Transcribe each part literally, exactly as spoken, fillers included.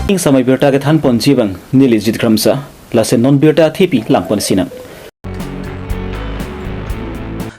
Ning samai birta kethan ponji abang neli Jit Kramsa, lason non birta thepi langpon sinang.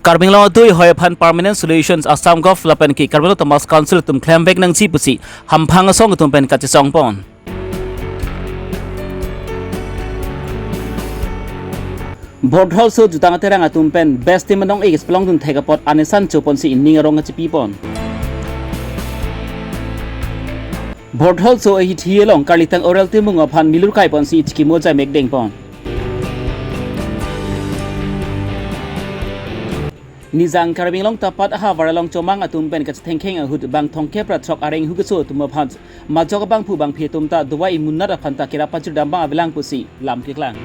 Karbi Anglong adui hoi aphan Permanent Solutions Assam Govt lapen ke Karbi Anglong Autonomous Council atum klemvek nangji pusi hamphang asong atum pen kachesong pon. Bordholso jutang aterang atum pen besti manong ekis pelongdun thek apot anesan choponsi ining arong kachipi pon. Bordholso ahithi along karlitang Orel Timung aphan milur kai ponsi chikimo jai mekdeng pon. Nijang Karbi Anglong tapat ahavar along chomang atum pen kachethengkheng ahut bang thomkep ra throk areng hugeso atum aphan majok abangphu bangphi atum ta dawai imunat aphan ta kerap pajir dambang avelang pusi lam keklang.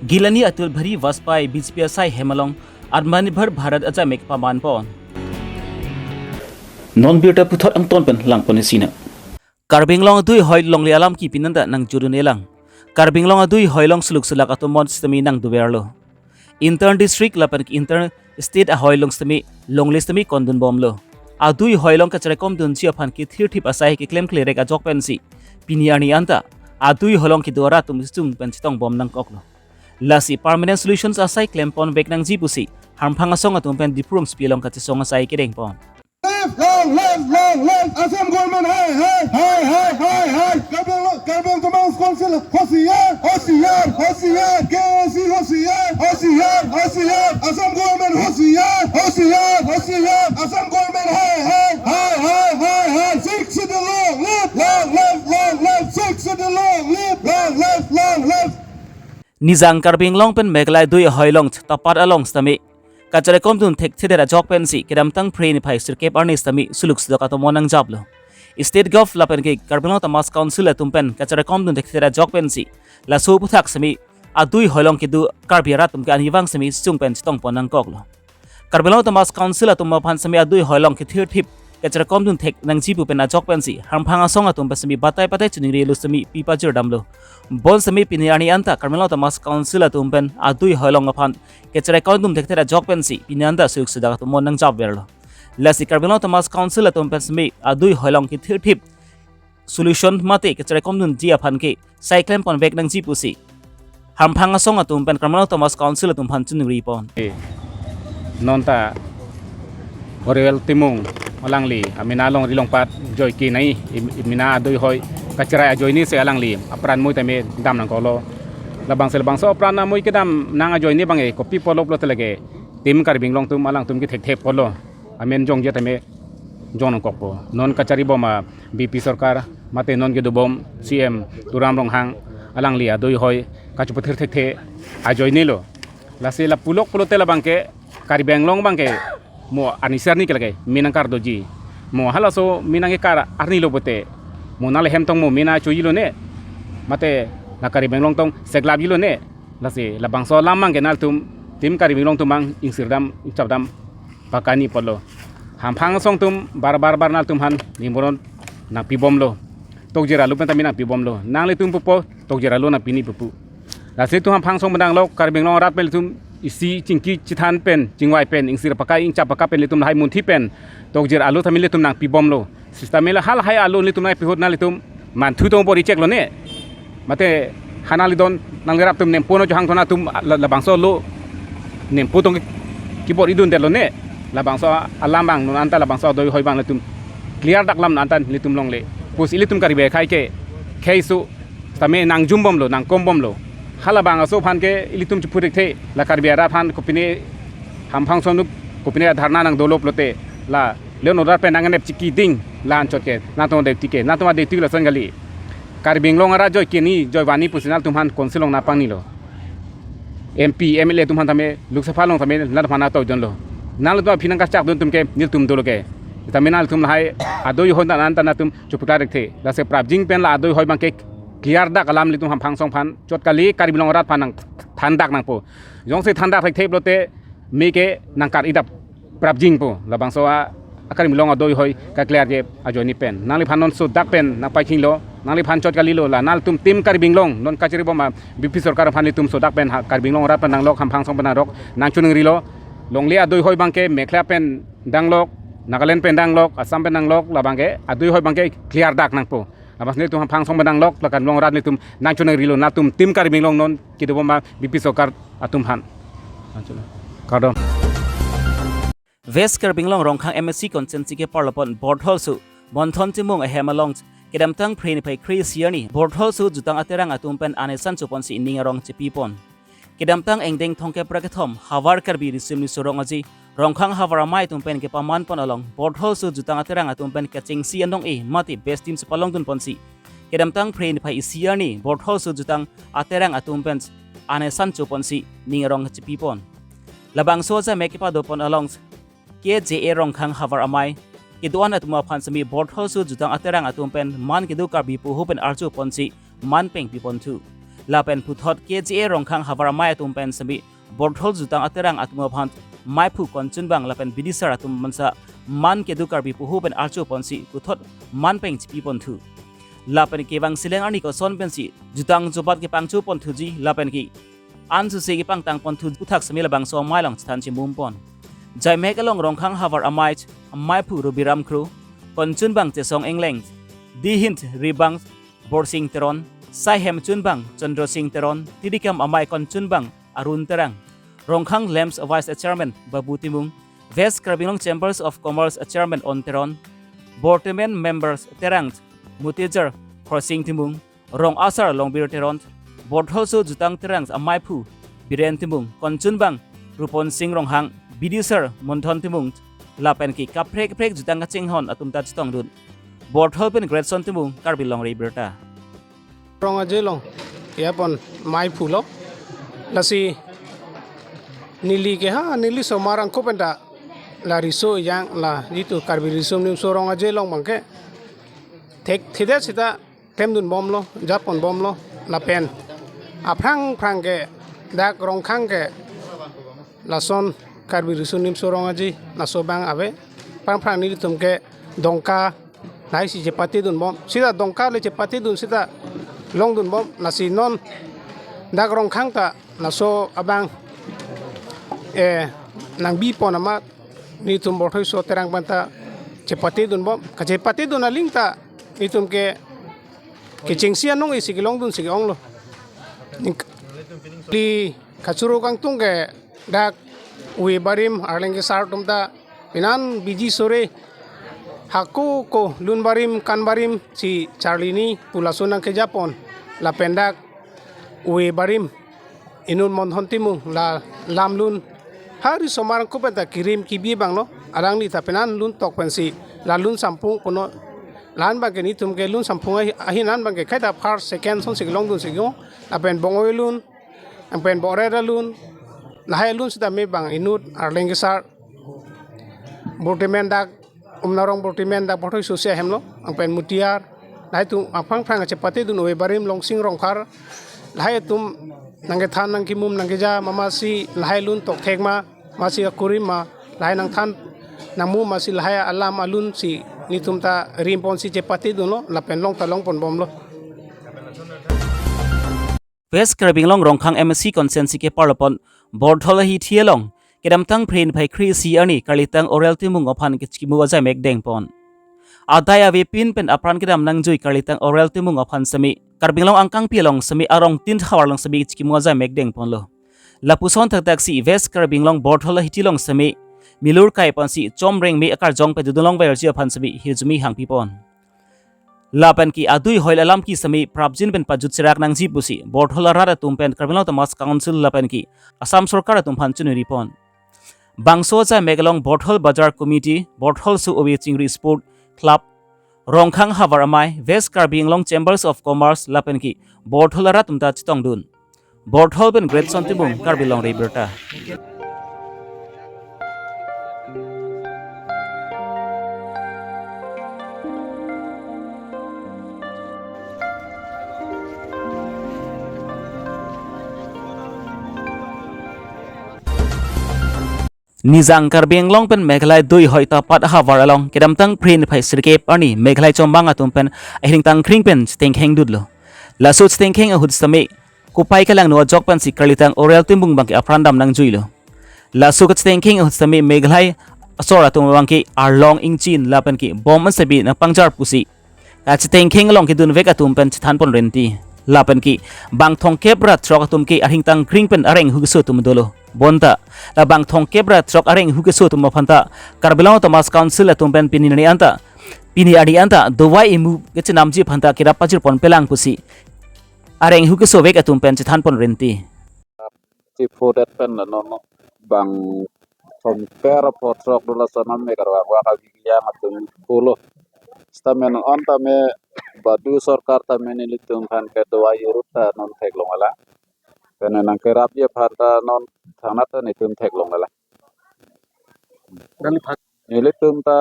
Gilani Atal Bihari Vajpayee B J P asai hem along Atmanirbhar Bharat ajai mek paman pon. Non birta puthot angton pen langpon sinang. Karbi Anglong adui hoi longle alam ke pini anta nangjudun elang. Karbi Anglong adui hoi along suluk sulak atum mon sitame nangduverlo. Inter district lapen inter state ahoi along sitame longle sitame kondun bomlo. Adui hoi along kacherekomdunji aphan kethirthip asai keklem klerek ajok pensi pini arni anta adui hoi along kedo arat atum sung pen chetong bom nangkoklo. Lasi Permanent Solutions asai klem ponvek nangji pusi hamphang asong atum pen Diphu rongsopi along kachesong asai kedeng pon. Live, long live, long live, Assam government hai, hai, hai, hai, hai, hai. Karbi Anglong, Karbi Anglong Autonomous Council, hosiyar, hosiyar, hosiyar. K A A C hosiyar, hosiyar, hosiyar. Assam government hosiyar, hosiyar, hosiyar. Assam government hai, hai, hai, hai, hai, hai. Sixth Schedule long live, long live, long live. Sixth Schedule long live, long live, long live. Nijang Karbi Anglong pen Meghalaya adui hoi along tapat along sitame kacherekomdun thekthedet ajok pensi kedamtang Phre niphai sirkep arni sitame suluk sudok atum mon nangjaplo. State Govt lapen ke Karbi Anglong Autonomous Council atum pen kacherekomdun thekthedet ajok pensi laso aphuthak sitame adui hoi along kedo Karbi arat atum ke arnivang sitame sung pen chetong pon nangkoklo. Karbi Anglong Autonomous Council atum aphan sitame adui hoi along kethirthip kacherekomdun thek nangji pu pen ajok pensi hamphang asong atum pen sitame batai batai chiningrilo sitame pi pajir damlo. Bonsitame pini arni anta Karbi Anglong Autonomous Council atum pen adui hoi along aphan kacherekomdun thekthe ajok pensi pini anta suluk sudak atum mon nangjapverlo. Lasi Karbi Anglong Autonomous Council atum pen sitame adui hoi along kethirthip solution mate kacherekomdunji aphan ke sai klem ponvek nangji pusi hamphang asong atum pen Karbi Anglong Autonomous Council atum aphan chiningri pon. Eh, non ta Orel Timung alangli amena along rilong pat joike nai, im-, imena adui hoi kacherai ajoine si alangli apran mui tame dam nangkoklo. Labangso labangso apran amui kedam nang ajoine abang e kopi apotlo pulote lake Team Karbi Anglong atum alangtum ke thekthe apotlo. Amen jongje tame jong nangkokpo. Non kachari bom a B P sorkar mate non kedo bom C M Tuliram Ronghang alangli adui hoi kachepathir thekthe ajoine lo. Lasi lapu lok pulote labang ke Karbi Anglong abang ke mo arni si arni ke lake me nangkardoji. Mo halaso me nangkekar arni lo pulote mo nangli hem tong mo me nangchojilo ne. Mate la Karbi Anglong tong seklapjilo ne. Lasi labangso alam abang ke nangtum Team Karbi Anglong atum abang ingsir dam, ingchap dam pakani apotlo. Hamphang asong atum bar bar bar nangtum aphan nimuron nangpibomlo. Tokjir alo pen tame nangpibomlo. Nanglitum pupo, tokjir alo nangpini pupu. Lasi itum hamphang asong pen danglok, Karbi Anglong arat pen itum isi chingki chethan pen, chingvai pen, ingsir pakai, ingchap pakai pen itum lahai munthi pen tokjir alo tame itum nangpibomlo. Sitame la halahai alo itum nangpi ahut nanglitum manthu tong bor-i cheklo ne. Mate ha nangli don, nangli rap atum nempo no johang thona atum la, labangso alo nempo tong kibor-idundetlo ne. Labangso alam abang non anta labangso adui hoi abang itum clear dak alam non anta itum longle. Pus ilitum Karbi akhei ke kheiso tame nangjumbomlo, nangkombomlo. Halabangso aphan ke ilitum chephu thekthe, la Karbi arat aphan kopine hamphang asong atum kopine dharna nangdolo pulote la le non arat pen nangnep chiki ding la anchot ke, nangtum aduty ke, nangtum aduty lason kali. Karbi Anglong arat joike ni, joivani pusi nangtum aphan council along nangpangnilo. M P, M L A atum aphan tame, Lok Sabha along tame, nangtum aphan nangtoidunlo. Nanglitum aphi nangkachakdun atum ke nelitum dolo ke. Tame nangtum lahai adui hoi dan anta nangtum chephu thekthe. Lasi prapjin pen la adui hoi abang ke clear dak alam ilitum hamphang asong aphan chot kali, Karbi Anglong arat aphan nangthan dak nangpo. Jongsi than dak thekthe pulote me ke nangkar-idap prapjin po. Labangso a, a Karbi Anglong adui hoi kaclear ke ajoine pen. Nangliphan non so dak pen nangpaikhinglo, nangliphan chot kalilo, la nangtum Team Karbi Anglong, non kachari bom a B P sorkar aphan itum so dak pen ha Karbi Anglong arat pen danglok, hamphang asong pen danglok, nangchiningrilo. Longle adui hoi abang ke Meghalaya pen danglok, Nagaland pen danglok, Assam pen danglok, labangke adui hoi abangke clear dak nangpo. Labangso nelitum aphan song pen danglok, la Karbi Anglong arat nelitum nangchonangri lo, nelitum Team Karbi Anglong non kedobom abang B P sorkar atum aphan. Kardom. West Karbi Anglong Rongkhang M A C constituency keparlo pon Bortholso Monthon Timung ahem along kedamtang Phre niphai kre-isi arni Bortholso jutang aterang atum pen anesan choponsi ning arong chipi pon. Kedamtang angdeng thomkep ra kethom Havar Karbi Riso Nimso Rong Aje Rongkhang Havar Amei atum pen kepaman pon along Bortholso jutang aterang atum pen kechengsi anong-e mate best team chepalongdun ponsi kedamtang Phre niphai isi arni Bortholso jutang aterang atum pen anesan choponsi ning arong chipi pon. Labangso ajai mek kepado pon along K J A Rongkhang Havar Amei kedo-an atum aphan semi Bortholso jutang aterang atum pen man kedo Karbi poho pen archo ponsi man peng pi ponthu. Lapen puthot K J A Rongkhang Havar Amei atum pen semi Borthol jutang aterang atum aphan maiphu konchunbang lapen bidisar atum mansa man kedo Karbi poho pen archo ponsi puthot man peng chipi ponthu. Lapen kevang seleng arni koson pensi jutang jobat kepangcho ponthuji lapen ke ansuse kepangtang ponthu puthak semi labangso amei along chethan chimum pon. Ajai mek along Rongkhang Havar Amei, maiphu Rubiram Kro, konchunbang Chesong Engleng, dihin ribang Borsing Teron, saihem chunbang Chandra Sing Teron, Tirikam Amei konchunbang Arun Terang, Rongkhang Lamps Vice Chairman Babu Timung, West Karbi Anglong Chambers of Commerce Chairman On Teron, Board Members Terang Mutejar Khorsing Timung, Rong Asar Longbir Teron, Bortholso jutang terang amaiphu Biren Timung, konchunbang Rupon Sing Ronghang, bidisar Monthon Timung, lapen ke kaprek kaprek jutang kachinghon atum ta chetongdun. Borthol pen Greatson Timung, Karbi Longri Abirta. Rong Aje along, ya pon maiphu lo. Lasi neli ke ha, neli osomar angko penta la riso ejang la jitu Karbi Riso Nimso Rong Aje along abangke thekthedet sita klemdun bomlo, japon bomlo, lapen aphrang phrang ke dak Rongkhang ke lason Karbi Riso Nimso Rong Aje laso abang ave. Phrang phrang nelitum ke Dongka lahai si chepatedun bom. Sita Dongka le chepatedun sita longdun bom. Lasi non dak Rongkhang ta laso abang, eh, nangbi pon amat nelitum Borthol so terang penta chepatedun bom. Kachepatedun aling ta nelitum ke kechengsi anong-e si kelongdun si ke-onglo. Ning-, li kachoro kangtung ke dak ove barim arleng kesar atum ta penan biji sore hako ko lun barim kan barim si charlini pu laso nangkejapon lapen dak ove barim inut Monthon Timung la lamlun hari osomar angko penta kirim kibi abang lo, alangli ta penan lun tok pensi la lun sampung kono lan abangke nelitum ke lun sampung ahi, ahin an abangke kaita first second son si kelongdun si ke-ong, lapen bong-oi lun, lapen bong-ret alun, lahai alun sita me abang inut arleng kesar Bortimen dak Umnarong Bortimen dak Borthol so si ahem lo, lapen Mutiar, lahai atum aphrang phrang chepatedun ove barim Longsing Rongkhar, lahai atum nangkethan nangkemum nangkeja ma masi lahai lun tokthek ma, masi akurim ma, lahai nangthan nangmum masi lahai alam alun si nelitum ta rim ponsi chepatedunlo, lapen long ta longpon bomlo. West Karbi Anglong Rongkhang M A C constituency keparlo pon Borthol ahithi along kedamtang Phre niphai kre-isi arni Karlitang Orel Timung aphan kechikimo ajai mek dengpon. Adai avepin pen apran kedam nangjui Karlitang Orel Timung aphan semi Karbi Anglong angkangpi along semi arong tin havar along semi chikimo ajai mek dengponlo. Lapuson thakthak si West Karbi Anglong Borthol ahithi along semi milur kai ponsi chomreng me akarjong pedudun longverji aphan semi hirjume hangpipon. Lapen ke adui hoi alam ke semi prapjin pen pajut serak nangji pusi Borthol arat atum pen Karbi Anglong Autonomous Council lapen ke Assam sorkar atum aphan choningri pon. Bangso ajai mek along Borthol Bazar Committee, Borthol so ove chingri Sport Club, Rongkhang Havar Amei, West Karbi Anglong Chambers of Commerce lapen ke Borthol arat atum ta chetongdun. Borthol pen Greatson Timung, Karbi Longri Abirta. Nijang Karbi Anglong pen Meghalaya dui hoi tapat havar along kedamtang Phre niphai sirkep arni Meghalaya chombang atum pen ahireng tangkring pen chetengkheng dutlo. Laso chetengkheng ahut sitame kopai kelangno ajok pensi Karlitang Orel Timung abangke apran dam nangjuilo. Laso kachetengkheng ahut sitame Meghalaya asor atum abangke arlong ingchin lapen ke bom ansebi nangpangjar pusi kachetengkheng along kedun vek atum pen chethanpon renti. Lapen ke bang thomkep ra throk atum ke arhing tangkring pen areng hu keso atum dolo. Bonta la bang thomkep ra throk areng hu keso atum aphanta Karbi Anglong Autonomous Council atum pen pini arni anta, pini arni anta dovai imu kechenamji aphanta kerap pajirpon pelang pusi areng hu keso vek atum pen chethanpon renti. Chiphudet pen la non bang thomkep ra pho throk do lason amek arwak wak avi yang atum pulo. Sitame non tame badu sorkar tame nelitum aphan ke dovai irut ta non theklong ala. Pen nangkerapji aphanta non thangnat ta netum theklong ala. Nelitum ta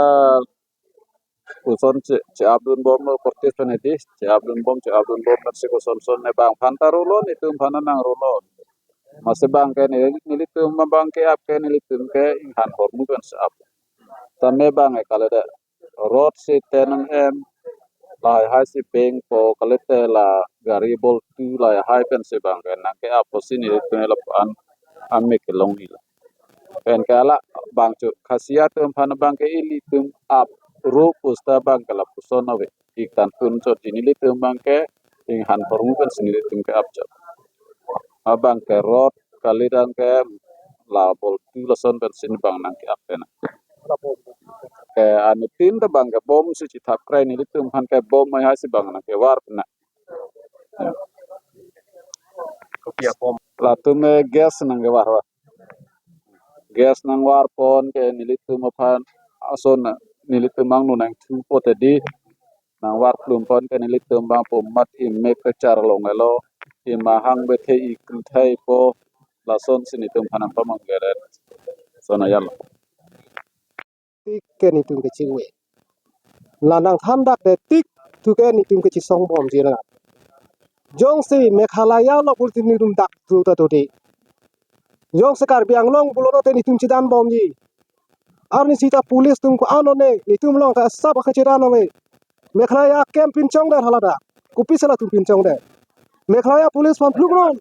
koson che, che-apdun bomlo protest pen hedi, che-apdun bom, che-apdun bom pensi koson son ne bang aphanta rolo, netum aphan nangrolo. Masi bang ke neli, nelitum abang ke ap ke nelitum ke inghan hormu pensi ap. Tame bang ke kali de rot si tenang em, lahai si bengpo, kalite la gari boltu lahai pensi bang ke nangke-ap pusi nelitum lapu-an amek kelong ila. Pen ke ala bang chu khasi atum aphan bang ke ilitum ap ro pusta bang ke lapuson ave. Ik tantun chot ji nelitum bang ke inghan hormu pensi nelitum ke-ap chot. Abang ke rot kali dang ke la boltu lason pensi bang nangke-ap pena. Ke anuttin ta bang ke bom si chithap krai nelitum aphan ke bom mai hai si bang nangkevar pena. Ya. Kopi apom? Latum eh gas nangkevar va. Gas nangvarpon ke nelitum aphan ason nelitum angno nangthupo tedi. Nangvarplum pon ke nelitum bang po mat imek kecharlong elo. Imahang bethe ikrithai po. Lasonsi netum aphan nangpamangkeret. Sona yalo. Tik ke netum kechingwe. La nangthan dak de tik thu ke netum kechesong bomji nang. Jongsi Meghalaya lo pulote netum dak thu ta dode. Jongsi Karbi Anglong pulote netum chedan bomji. Arni sita police atum ko-an one, netum along ta asap akechedan ave. Meghalaya akem pinchongdet hala dak. Kopisi latum pinchongdet? Meghalaya police aphan phlungnon.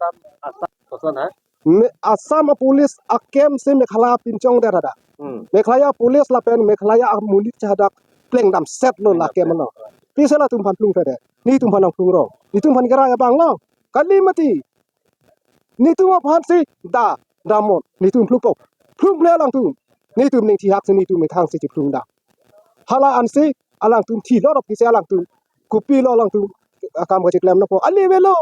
Koson ha? Me-, Assam a police akem si Meghalaya pinchongdet hadak. Hmm. Meghalaya police lapen Meghalaya amonit si hadak plengdamsetlo la akem lo. Pisi latum aphan phlungdet? Netum aphan nangphlungrong. Netum aphan kerai abang lo. Kali mati. Netum aphansi da, damnon. Netum phlungpo. Phlungple alangtum. Netum ning thihak si netum methang si chiphlung da. Hala ansi alangtum thilorop kisi alangtum. Kopilo alangtum akam kacheklem nangpo. Ali avelo.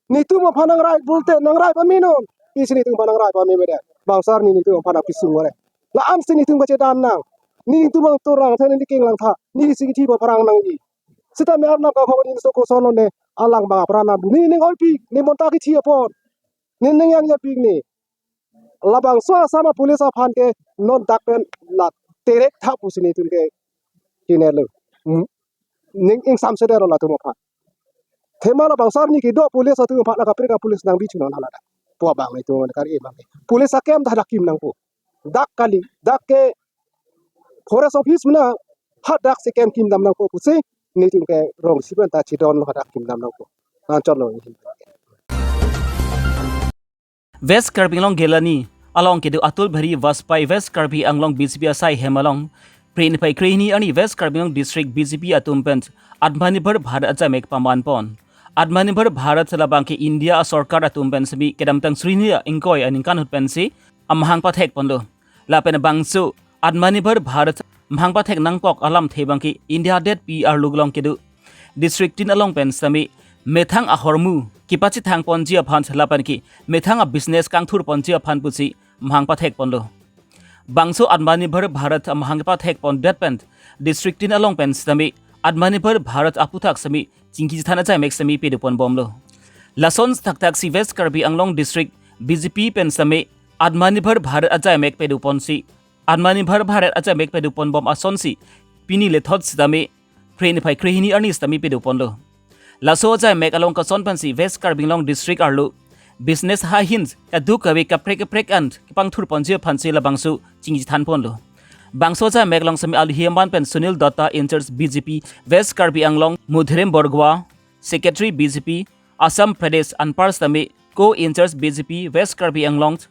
Netum aphan nangrai pulote nangrai pamenon. Pisi netum aphan nangrai pame mede? Bangso arni netum aphan nangpisung ore. La ansi netum kachedan nang. Netum angtur lang the, ne king lang tha. Neli si kithi aphrang nangji. Sitame Arnam kangkong inso koson lo ne alang bang apran nang. Nening oipi, ne bonta kithi apot. Nening yang yapik ne. Labangso Assam a police aphan ke non dak pen la terek tha pusi netum ke kinelo. Hmm. Ning ingsamsedetlo latum aphan. Thema labangso arni kedo police atum aphan la kaprek a police nangbichunon hala dak. Po abang netum kar e bang. Police akem ta dak kim nangpo. Dak kali, dak ke forest office mena hadak si kem kimdam nangpo pusi netum ke rong siben ta chidon lo hadak kimdam nangpo. Nangchotlo. West Karbi Anglong Gilani along kedo Atul Bihari Vajpayee West Karbi Anglong B J P asai hem along Phre niphai krehini arni West Karbi Anglong District B J P atum pen Atmanirbhar Bharat ajaimek pamanpon. Atmanirbhar Bharat labang ke India asorkar atum pen semi kedamtang suri hini ingkoi aningkan ahut pensi amahang pathekponlo. Lapen bangso Atmanirbhar Bharat mahang pathek nangkok alamthe abang ke India det pi arlo along kedo district tin along pen semi methang ahormu kepachethangponji aphan lapen ke methang a business kangthurponji aphan pusi mahang pathekponlo. Bangso Atmanirbhar Bharat amahang pathekpondet pen district tin along pen sitame Atmanirbhar Bharat aphuthak sitame chingki chethan ajaimek sitame pedoponbomlo. Lason thakthak si West Karbi Anglong District B J P pen sitame Atmanirbhar Bharat ajaimek pedoponsi Atmanirbhar Bharat ajaimek pedoponbom asonsi pini lethot sitame Phre niphai krehini arni sitame pedoponlo. Laso ajaimek along koson pensi West Karbi Anglong District arlo business hahin kadokave kaprek kaprek an kepangthurponji aphansi labangso chingki chethanponlo. Bangso ajaimek along sitame alohi aman pen Sunil Datta in charge B J P West Karbi Anglong, Madhuram Borgohain, Secretary B J P Assam Pradesh anpar sitame co in charge B J P West Karbi Anglong,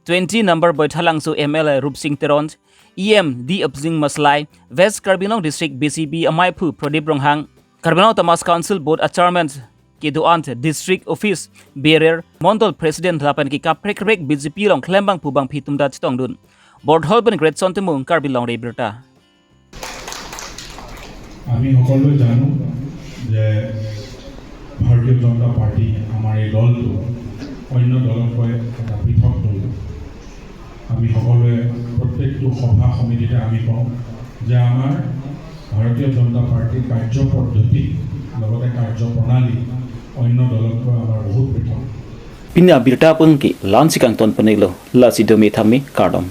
twenty number Baithalangso M L A Rupsing Teron, E M D Opsing Maslai, West Karbi Anglong District B C P amaiphu Pradip Ronghang, Karbi Anglong Autonomous Council Board Chairman kedo-an, District Office Bearer, Mondol President lapen ke kaprek kaprek B J P along klembangphu bangphi atum ta chetongdun. Bordhol pen Greatson Timung, Karbi Longri Abirta. আমি সকলোৱে জানো যে ভাৰতীয় জনতা পাৰ্টি, আমাৰ এই দলটো অন্য দলতকৈ এটা পৃথক দল। আমি সকলোৱে প্ৰত্যেকটো সভা সমিতিতে আমি কওঁ যে আমাৰ ভাৰতীয় জনতা পাৰ্টিৰ কাৰ্য পদ্ধতি লগতে কাৰ্য প্ৰণালী অন্য দলতকৈ আমাৰ বহুত পৃথক। Pini abirta pen ke la-ansi kangton pon-iklo, lasi dome thame kardom.